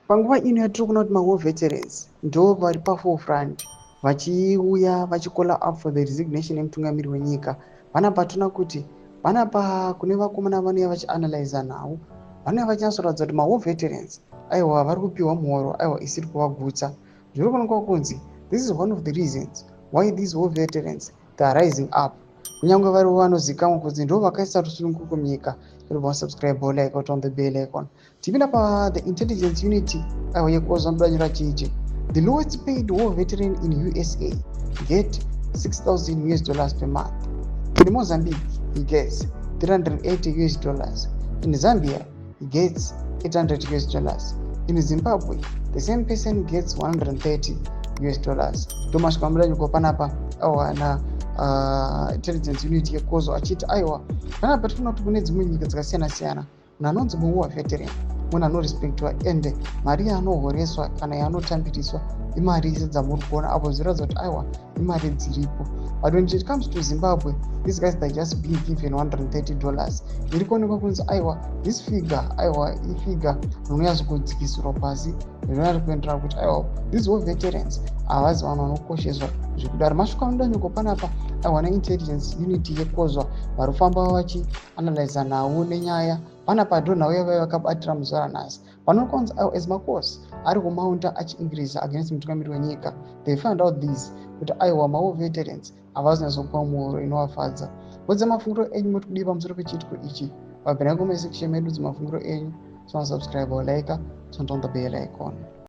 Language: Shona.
Panguva ino yatiri kuona kuti mawar veterans ndo vari paforefront, vachiuya vachicalla up for the resignation yemutungamiri wenyika. Panapa toona kuti panapa kune vakomana vanouya vachianalyza nhau, vanouya vachinatsoratidza kuti mawar veterans, aiwa, vari kupiwa muhoro, aiwa, isiri kuvagutsa. Zviri kuonekwa kunzi this is one of the reasons why these war veterans, they are rising up, kunyange varivo vanozikamwa kunzi ndo vakaisa rusununguko munyika. Tobva subscribe, like, on the bell icon. Tipinda pa the intelligence unit, aiwa, yekuozwa mudanyura chichi: the lowest paid war veteran in USA get $6000 US per month. In Mozambique he gets $380 US. In Zambia he gets $800 US. In Zimbabwe the same person gets $130 US. Ndomasvika mudanyuko panapa awana intelligence unit yekozo achiti, aiwa, panapa tinoona kuti kune dzimwe nyika dzakasiyana siyana munhu anonzi muwar veteran munhu anorespectwa, ende mari yaanohoreswa kana yaanotambiriswa imari sedzamuri kuona apo, zviratidza kuti, aiwa, imari dziripo. But when it comes to Zimbabwe, these guys, they just being given $130. Iri kuonekwa kunzi, aiwa, this figure, aiwa, ifigure rinonyatsokudzikisirwa pasi, rinonyatso kuenderana kuti, aiwa, these war veterans havazi vanhu vanokosheswa zvekudaro. Masviko anodanyuko panapa, aiwa, neintelligence unit yekozwa vari kufamba vachianalyza nhau nenyaya panapa. Ndo nhau yavaiva vakabatira muzuva ranhasi. Panokonzi, aiwa, as macourse ari kumaunta achiincreasa against mutungamiri wenyika, they found out this kuti, aiwa, mawar veterans havazi nyatsokupa muhoro inovafadza. Budza mafungiro enyu, muri kudii pamusoro pechiitiko ichi? Pabhina comment section medu dzemafungiro enyu. Subscribe, like, turn on the bell icon.